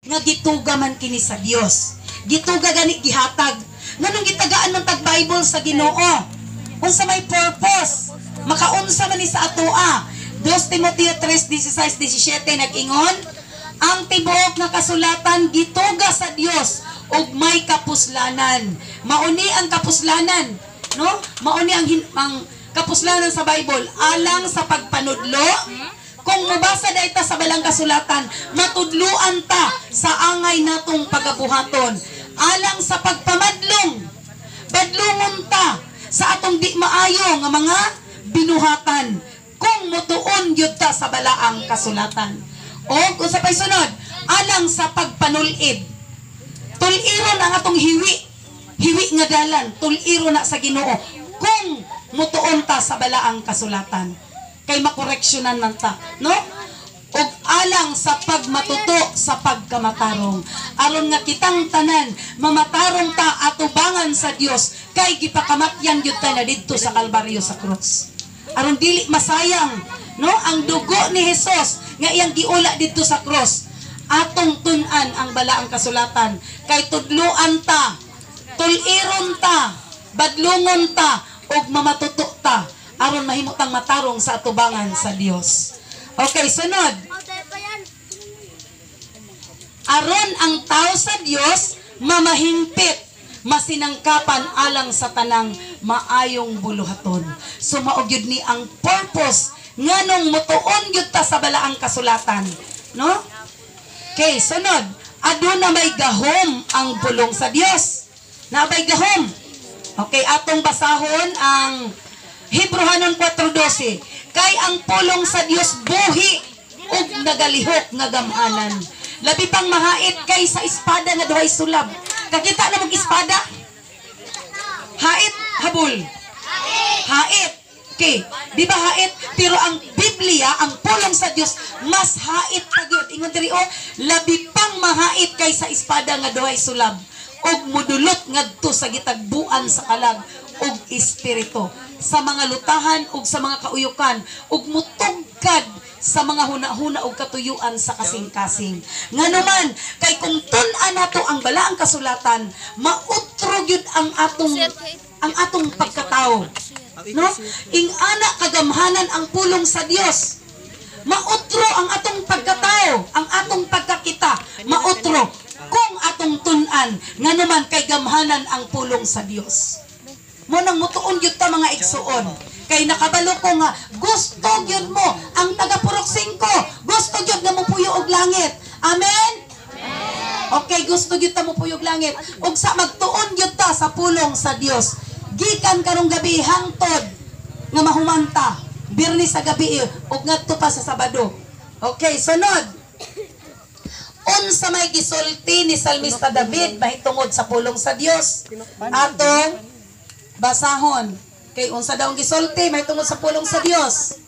Nga gituga man kini sa Dios. Gituga gani, gihatag. Nganong gitagaan man tag Bible sa Ginoo? Unsa may purpose? Makaunsa man ni sa atoa? 2 Timoteo 3:16 17 nag-ingon, ang tibuok nga kasulatan gituga sa Dios ug may kapuslanan. Mauni ang kapuslanan, no? Mauni ang kapuslanan sa Bible alang sa pagpanudlo. Kung mobasa dai ta sa balang kasulatan, matudluan ta sa angay natong pagabuhaton. Alang sa pagpamadlong, badlungon ta sa atong di maayo nga mga binuhatan kung mutuon gyud ta sa balaang kasulatan. O unsa pay sunod? Alang sa pagpanulid. Tuliron ang atong hiwi. Hiwi nga dalan, tuliro na sa Ginoo kung mutuon ta sa balaang kasulatan. Kay makoreksyonan man ta, no? Ug alang sa pagmatuto sa pagkamatarong. Aron nga kitang tanan mamatarong ta atubangan sa Dios kay gipakamatyan gyud ta na didto sa Kalbaryo, sa krus. Aron dili masayang, no, ang dugo ni Hesus nga iyang giula didto sa krus. Atong tun-an ang balaang kasulatan kay tudluan ta, tuliron ta, badlungon ta ug mamatuto ta aron mahimo tang matarong sa atubangan sa Dios. Okay, sunod. Aron ang tao sa Dios mamahingpit, masinangkapan alang sa tanang maayong buluhaton. So mao gyud ni ang purpose nganong mutuon gyud ta sa balaang kasulatan, no? Okay, sunod. Aduna may gahom ang pulong sa Dios. Nabay gahom. Okay, atong basahon ang Hebrohanon 4:12. Kay ang pulong sa Dios buhi ug nagalihok nga gamhanan. Labi pang mahait kay sa espada nga duhay sulab. Kakita na mong espada? Hait, habol. Hait. Okay, di ba hait? Pero ang Biblia, ang pulong sa Dios, mas hait pa gyud. Ingon diri oh, labi pang mahait kay sa espada nga duhay sulab ug mudulot ngadto sa gitagbuan sa kalag ug espiritu, sa mga lutahan ug sa mga kauyukan, ug mutugkad sa mga huna-huna ug katuyuan sa kasing-kasing. Ngano man kay kung tun-an nato ang balaang kasulatan, mautro gyud ang atong pagkatao. No? Ing-ana kagamhanan ang pulong sa Dios. Mautro ang atong pagkatao, ang atong pagkakita, mautro kung atong tun-an, ngano man kay gamhanan ang pulong sa Dios. Mo nang mutuon gyud ta, mga igsuon. Kay nakabalo ko nga gusto gyud mo ang taga Purok 5, gusto gyud nga mopuyo og langit. Amen. Okay, gusto gyud ta mopuyo og langit. Ug sa magtuon gyud ta sa pulong sa Dios. Gikan karong gabi hangtod nga mahumanta. Biyernes sa gabi ug ngadto pa sa Sabado. Okay, sunod. Unsa may gisulti ni Salmista David mahitungod sa pulong sa Dios? Atong basahon. Kay unsa daw ang gisulti mahitungod sa pulong sa Dios?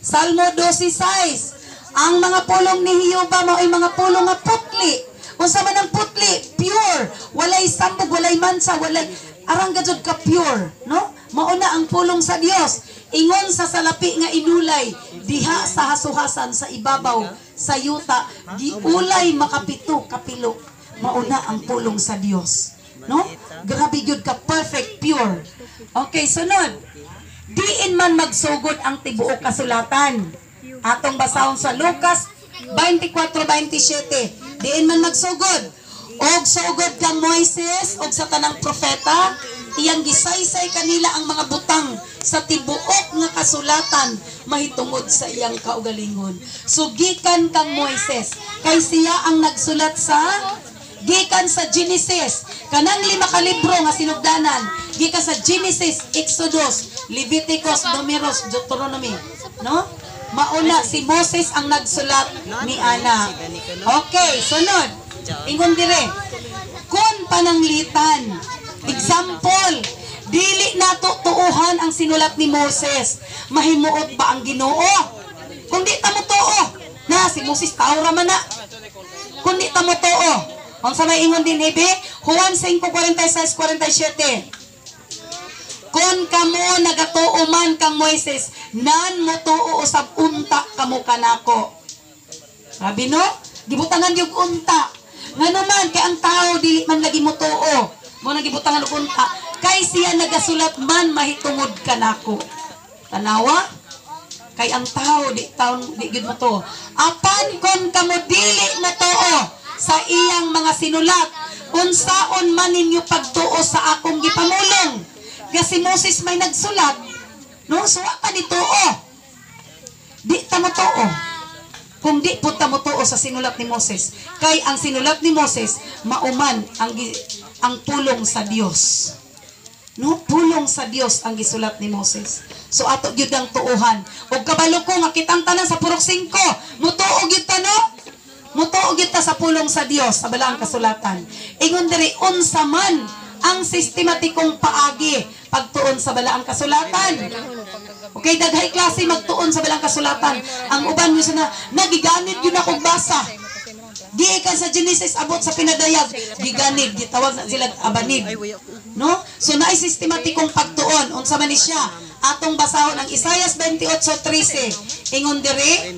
Salmo 12:6. Ang mga pulong ni Jehova mao'y mga pulong nga putli. Unsa man ang putli? Pure. Walay sambog, walay mansa, walay arang gajud ka pure, no? Mauna ang pulong sa Dios. Ingon sa salapi nga inulay diha sa hasuhasan sa ibabaw sa yuta, giulay makapito kapilo. Mauna ang pulong sa Dios. No? Grabe gyud ka perfect, pure. Okay, sunod. Diin man magsugod ang tibuok kasulatan? Atong basahon sa Lucas 24:27. Diin man magsugod? Og sugod kang Moises og sa tanang propeta, iyang gisaysay kanila ang mga butang sa tibuok nga kasulatan mahitungod sa iyang kaugalingon. So gikan kang Moises, kay siya ang nagsulat sa, gikan sa Genesis, kanang lima ka libro nga sinugdanan, gikan sa Genesis, Exodus, Leviticus, Numeros, Deuteronomy, no? Mauna si Moses ang nagsulat ni ana. Okay, sunod. Ingon dire. Kung pananglitan, example, dili nato tuuhan ang sinulat ni Moses. Mahimuot ba ang Ginoo? Kung di ta mo tuo, na si Moses tao ra man na. Kung di ta mo tuo, unsa may ingon din hibi? Juan 5:46 47. Kung kamo nagatuo man kang Moises, nan mo tuo usab unta kamo kanako. Sabi, no? Gibutangan yung unta. Ngano man kay ang tao dili man lagi motuo. Mao nang gibutangan og unta kay siya nagasulat man mahitungod kanako. Tanawa? Kay ang tao di taon di gyud motuo. Apan kon kamo dili motuo sa iyang mga sinulat, unsaon man ninyo pagtuo sa akong gipamulong? Kasi Moses may nagsulat, no? So wa pa ni tuo. Di ta motuo. Kung di po ta motuo sa sinulat ni Moses. Kay ang sinulat ni Moses, mauman ang pulong sa Dios. No, pulong sa Dios ang gisulat ni Moses. So ato gyud ang tuohan. Ug kabalo ko nga kitang tanan sa Purok 5, mutuo gyud ta, no? Mutuo gyud ta sa pulong sa Dios sa balaang kasulatan. Ingon diri, unsa man ang sistematikong paagi pagtuon sa balaang kasulatan? Okay, daghay klase magtuon sa balaang kasulatan. Ang uban mo na nagiganid yun akong basa. Gikan sa Genesis abot sa Pinadayag, giganid, gitawag na sila abanid. No? So naay sistematikong pagtuon, unsa man ni siya? Atong basahon ang Isaias 28:13. Ingon diri,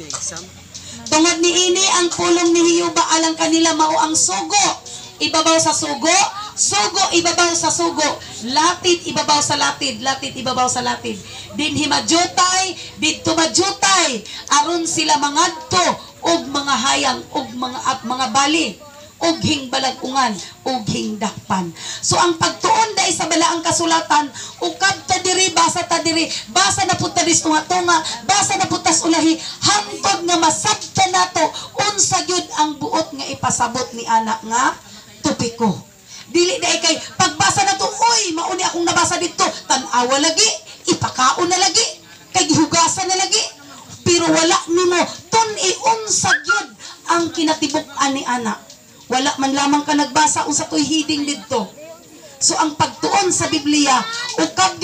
tungod ni ini ang pulong ni Hiyuba alang kanila mao ang sugo ibabaw sa sugo, sugo ibabaw sa sugo, latid ibabaw sa latid, latid ibabaw sa latid. Dinhi majutay, didto majutay, aron sila mangadto og mga hayang og mga ap, mga bali og hingbalag-ungan og hingdakpan. So ang pagtuon dai sa balaang kasulatan, ukab ta diri, basa ta diri, basa na pud ta dis tunga-tunga, basa na pud tas ulahi, hangtod nga masabtan nato unsa gyud ang buot nga ipasabot ni ana nga topiko. Dili dai kay pagbasa nato, uy, mao ni akong nabasa didto, tan-awa lagi, ipakaon na lagi, kay gihugasan na lagi, pero wala nimo tun-i unsa gyud ang kinatibuk-an ni ana. Wala man lamang ka nagbasa unsa toy heading didto. So ang pagtuon sa Biblia, ukab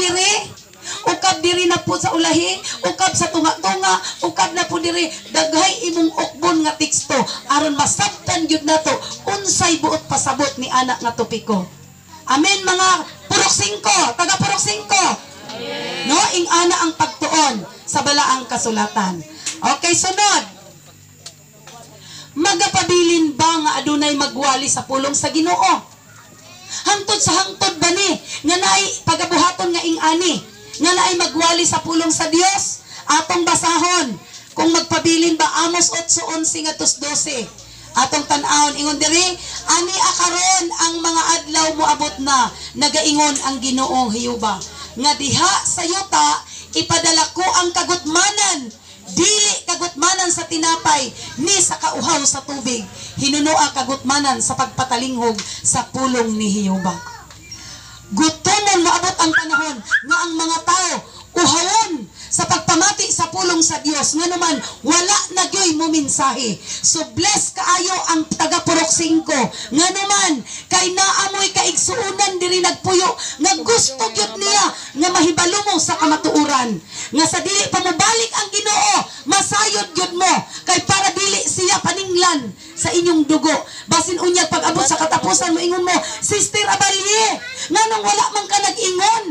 diri na po sa ulahi, ukab sa tunga-tunga, ukab na po diri, daghay imong ukbon nga teksto aron masabtan gyud nato unsay buot pasabot ni ana nga topiko. Amen, mga Purok 5, taga Purok 5. No, ing ana ang pagtuon sa balaang kasulatan. Okay, sunod. Magapabilin ba nga adunay magwali sa pulong sa Ginoo? Hangtod sa hangtod ba ni nga naay pagabuhaton nga ing-ani nga naay magwali sa pulong sa Dios? Atong basahon kung magpabilin ba, Amos 8:11 ngadto 12. Atong tan-awon, ingon diri, ani akaron ang mga adlaw moabot na, nagaingon ang Ginoong Hiyuba, nga diha sa yuta ipadala ko ang kagutmanan, dili kagutmanan sa tinapay ni sa kauhaw sa tubig, hinunoa kagutmanan sa pagpatalinghog sa pulong ni Hiyuba. Gutomon moabot ang panahon nga ang mga tao uhawon sa pagpamati sa pulong sa Dios, nganuman wala na gyoy mo mensahe. So bless kaayo ang taga Purok 5, nganuman kay naamoy kaigsuonan diri nagpuyo nga gusto gyud niya nga mahibalo mo sa kamatuoran, nga sa dili pa mobalik ang Ginoo masayod gyud mo, kay para dili siya paninglan sa inyong dugo. Basin unyag pag abot sa katapusan, moingon mo, "Sister Abalye, nganong wala man ka nag-ingon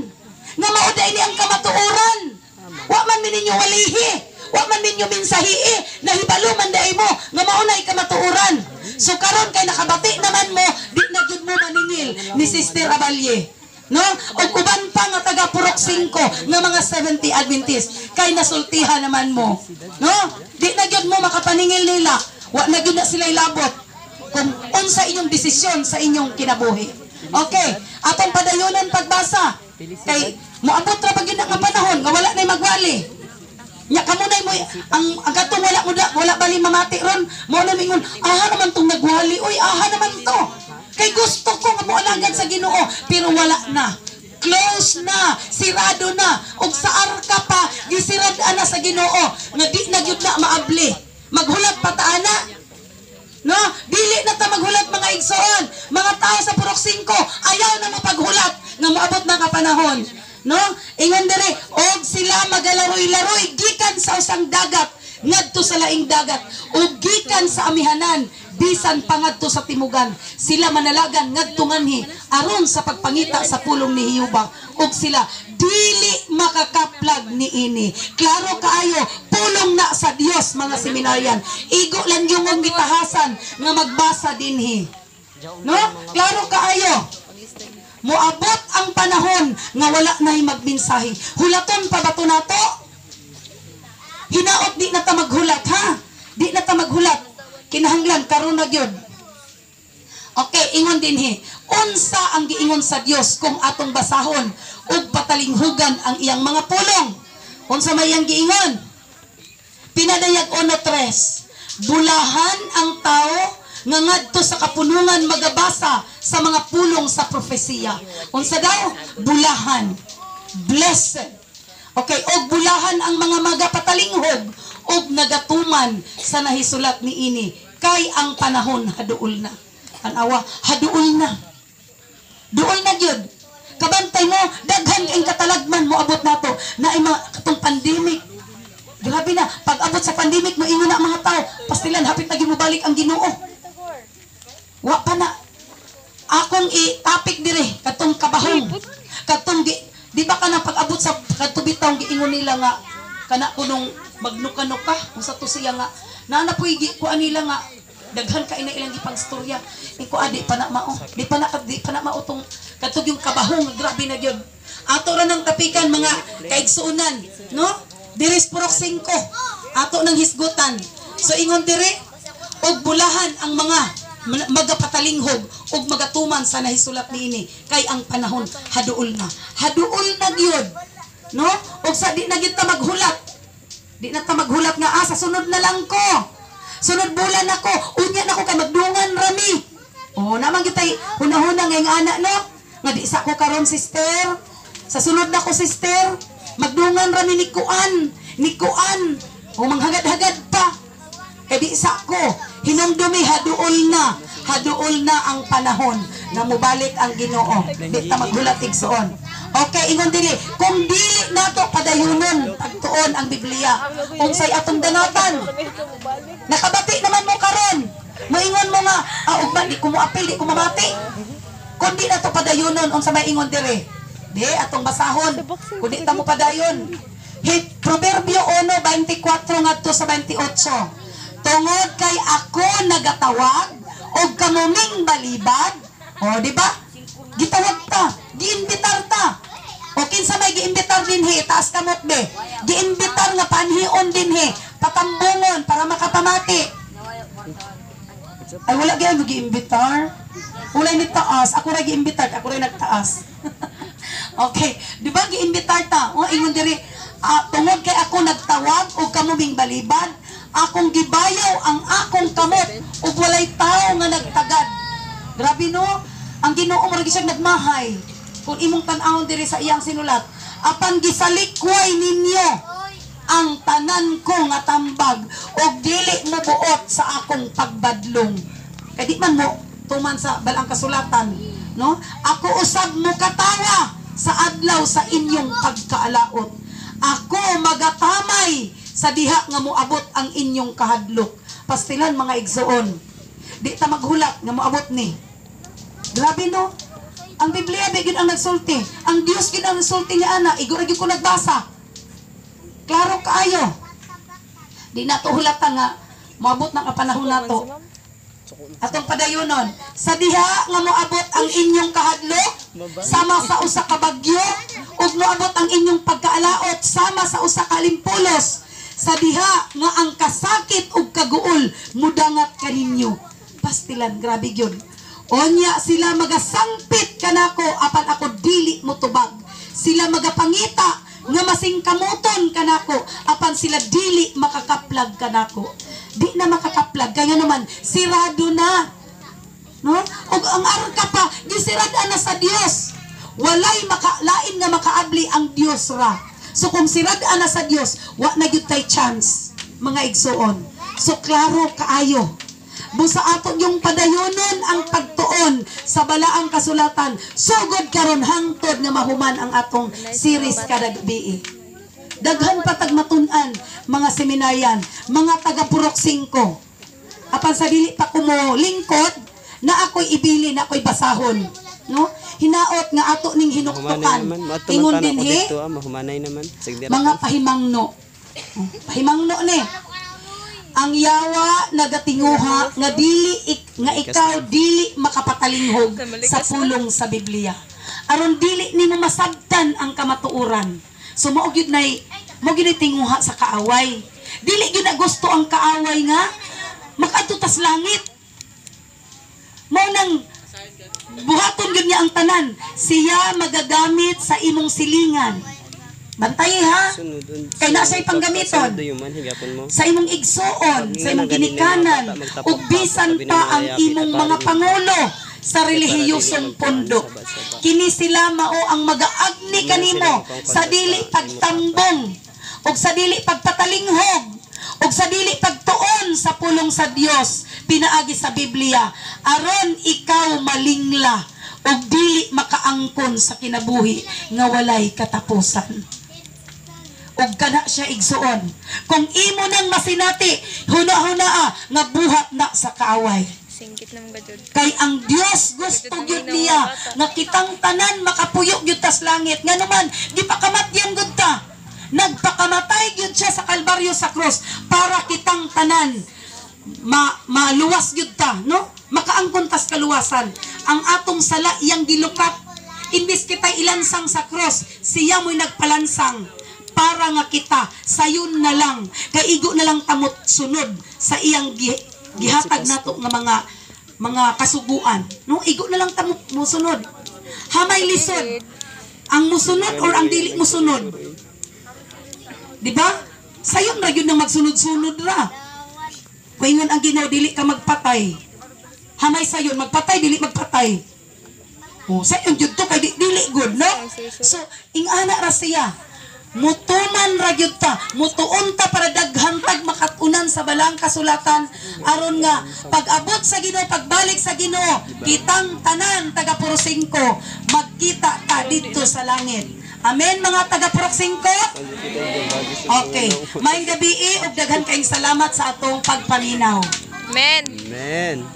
nga mao day ni ang kamatuoran? Wa man mi ninyo walihi, wa man ninyo mensahii, nahibalo man day mo nga mao nay kamatuoran." So karon kay nakabati naman mo, di na gyud mo maningil ni Sister Abalye, no? Og uban pa nga taga Purok 5 nga mga 70 Adventist, kay nasultihan naman mo, no? Di na gyud mo makapaningil nila. Wa na gyud na sila ilabot kung unsa inyong desisyon sa inyong kinabuhi. Okay, atong padayonan pagbasa kay moabot ra pa gyud na nga panahon nga wala nay magwali. Nya kamo nay mo ang katong wala mo da, wala bali mamati ron, mo na mingon, "Aha naman tong nagwali, oy, aha naman to. Kay gusto ko nga moalagad sa Ginoo," pero wala na. Close na, sirado na, ug sa arka pa gisirad na sa Ginoo nga di na gyud na maabli. Maghulat pa ta ana? No? Dili na ta maghulat, mga igsoon. Mga tao sa Purok 5, ayaw na mo paghulat nga moabot na nga panahon. No? Ingon diri, og sila magalaroy-laroy gikan sa usang dagat ngadto sa laing dagat ug gikan sa amihanan bisan pa ngadto sa timugan, sila manalagan ngadto nganhi aron sa pagpangita sa pulong ni Hiyuba, ug sila dili makakaplag niini. Klaro kaayo, pulong na sa Dios, mga seminaryan. Igo lang yung ang gitahasan nga magbasa dinhi. No? Klaro kaayo. Moabot ang panahon nga wala na'y magmensahe. Hulaton pa ba to nato? Hinaot di na ta maghulat, ha? Di na ta maghulat. Kinahanglan karon na gyud. Okay, ingon dinhi. Unsa ang giingon sa Dios kung atong basahon ug patalinghugan ang iyang mga pulong? Unsa may iyang giingon? Pinadayag 1:3. Bulahan ang tao nga ngadto sa kapunungan magabasa sa mga pulong sa propesiya. Unsa daw? Bulahan. Blessed. Okay, og bulahan ang mga magapatalinghog og nagatuman sa nahisulat niini kay ang panahon haduol na. Tanawa, haduol na. Duol na gyud. Kabantay mo, daghan kay katalagman mo abot nato na ay mga katong pandemic. Grabe na, pag abot sa pandemic mo ingon na ang mga tao, pastilan hapit na gyud mobalik ang Ginoo. Wa pa na. Akong i-topic dire katong kabahong. Katong di ba kana pag-abot sa kadto bitaw giingon nila nga kana kunong magnuka-nuka unsa to siya nga naa na po'y kuan nila nga daghan kay na ilang gipangstorya. Iko di pa na mao. Di pa na mao tong katong yung kabahong, grabe na gyud. Ato ra nang tapikan, mga kaigsuonan, no? Diri sa Purok 5. Ato nang hisgutan. So ingon diri, og bulahan ang mga magapatalinghog ug magatuman sa nahisulat niini kay ang panahon haduol na. Haduol na gyud. No? Og sa di na gyud ta maghulat. Di na ta maghulat nga sa sunod na lang ko. Sunod bulan ako, unya na ko kay magdungan rami. Oh, naman kitay hunahuna ngayong ana, no? Nga di sa ko karon, sister. Sa sunod na ko, sister, magdungan rami ni kuan, ni kuan. O manghagad-hagad pa. Kay di sa ko, hinumdumi haduol na, haduol na ang panahon nga mobalik ang Ginoo. Di ta maghulat, igsoon. Okay, ingon dili, kung dili nato padayunon pagtuon ang Biblia, unsay atong dangatan? Nakabati naman mo karon. Moingon mo nga, ugma di ko moapil, di ko mamati. Kung di nato padayunon, unsa may ingon dire? Di atong basahon. Kung di ta mo padayon. Proverbio 1:24 ngadto sa 28. Tungod kay ako nagatawag og kamuming balibad. O, di ba? Gitawag ta, giimbitar ta. O kinsa may giimbitar dinhi, taas kamot be. Giimbitar nga panhion dinhi, patambungon para makapamati. Ay, wala gyud mo giimbitar. Wala ni taas, ako ra giimbitar, ako ra nagtaas. Okay, di ba giimbitar ta? O ingon diri, tungod kay ako nagtawag og kamuming balibad, akong gibayaw ang akong kamot ug walay tawo nga nagtagad. Grabe, no? Ang Ginoo mura gyud siya nagmahay. Kung imong tan-awon diri sa iyang sinulat, apan gisalikway ninyo ang tanan ko nga tambag ug dili mo buot sa akong pagbadlong. Kay di man mo tuman sa balang kasulatan, no? Ako usab mo katawa sa adlaw sa inyong pagkaalaot. Ako magatamay sa diha nga moabot ang inyong kahadlok. Pastilan, mga igsoon. Di ta maghulat nga moabot ni. Grabe, no? Ang Biblia ba gyud ang nagsulti. Ang Dios gyud ang nagsulti niya ana, igo ra gyud ko nagbasa. Klaro kaayo. Di na to hulatan nga moabot ng kapanahon nato. Atong padayonon. Sa diha nga moabot ang inyong kahadlok sama sa usa ka bagyo ug moabot ang inyong pagkaalaot sama sa usa ka limpulos. Sa diha nga ang kasakit ug kaguol mudangat kaninyo. Pastilan, grabe gyud. Onya sila magasangpit kanako apan ako dili motubag. Sila magapangita nga masingkamuton kanako apan sila dili makakaplag kanako. Di na makakaplag kaya naman sirado na. No? Ug ang arka pa gisirad na sa Dios. Walay makalain nga makaabli, ang Dios ra. So kung sirad na sa Dios, wa na gyud tay chance, mga igsuon. So klaro kaayo. Busa aton yung padayonon ang pagtuon sa balaang kasulatan. Sugod karon hangtod nga mahuman ang atong series kada gabi. Daghan pa tag matun-an, mga seminaryan, mga taga Purok 5. Apan sa dili pa ko mo lingkod, na ako'y ibili, na ako'y basahon. No? Hinaot nga ato ning Mahumanay hinuktukan. naman. Maadto man Ingon pa na ako dinhi, dito, mahumanay naman. Sige. Mga pahimangno. Oh, pahimangno ni. Ang yawa nagatinguha nga dili Nga ikaw dili makapatalinghog sa pulong sa Biblia. Aron dili nimo masabtan ang kamatuoran. So mao gyud nay tinguha sa kaaway. Dili gyud na gusto ang kaaway nga makadto tas langit. Mao nang buhaton gyud niya ang tanan. Siya magagamit sa imong silingan. Bantay ha. Kay naa siya'y panggamiton sa imong igsuon, sa imong ginikanan, ug bisan pa ang imong mga pangulo sa relihiyosong pundo. Kini sila mao ang magaagni kanimo sa dili pagtambong ug sa dili pagpatalinghog ug sa dili pagtuon sa pulong sa Dios pinaagi sa Biblia, aron ikaw malingla ug dili makaangkon sa kinabuhi nga walay katapusan. Ug kana siya, igsuon. Kung imo nang masinati, huna-hunaa nga buhat na sa kaaway. Singkit naman ka jud. Kay ang Dios gusto gyud niya nga kitang tanan makapuyo gyud tas langit. Nga naman gipakamatyan gud ta. Nagpakamatay gyud siya sa Kalbaryo, sa krus, para kitang tanan maluwas gyud ta, no? Makaangkon tas kaluwasan. Ang atong sala iyang gilukat. Imbis kita ilansang sa cross, siya mo'y nagpalansang para nga kita sayon na lang, kay igo na lang tamot sunod sa iyang gihatag nato nga mga kasuguan, no? Igo na lang tamo musunod. Hamay lisod ang musunod or ang dili musunod, di ba? Sayon ra gyud nang magsunod-sunod ra. Paingon ang Ginoo, dili ka magpatay. Hamay sayon magpatay, dili magpatay? Oh, sayon gyud to kay dili good, no? So ingana ra siya. Mutuman ra gyud ta, mutuon ta para daghan tag makatunan sa balang kasulatan, aron nga pag-abot sa Ginoo, pagbalik sa Ginoo, kitang tanan taga Puro 5 magkita ta didto sa langit. Amen, mga taga Purok 5. Okay. Maayong gabii ug daghan kayong salamat sa atong pagpaminaw. Amen. Amen.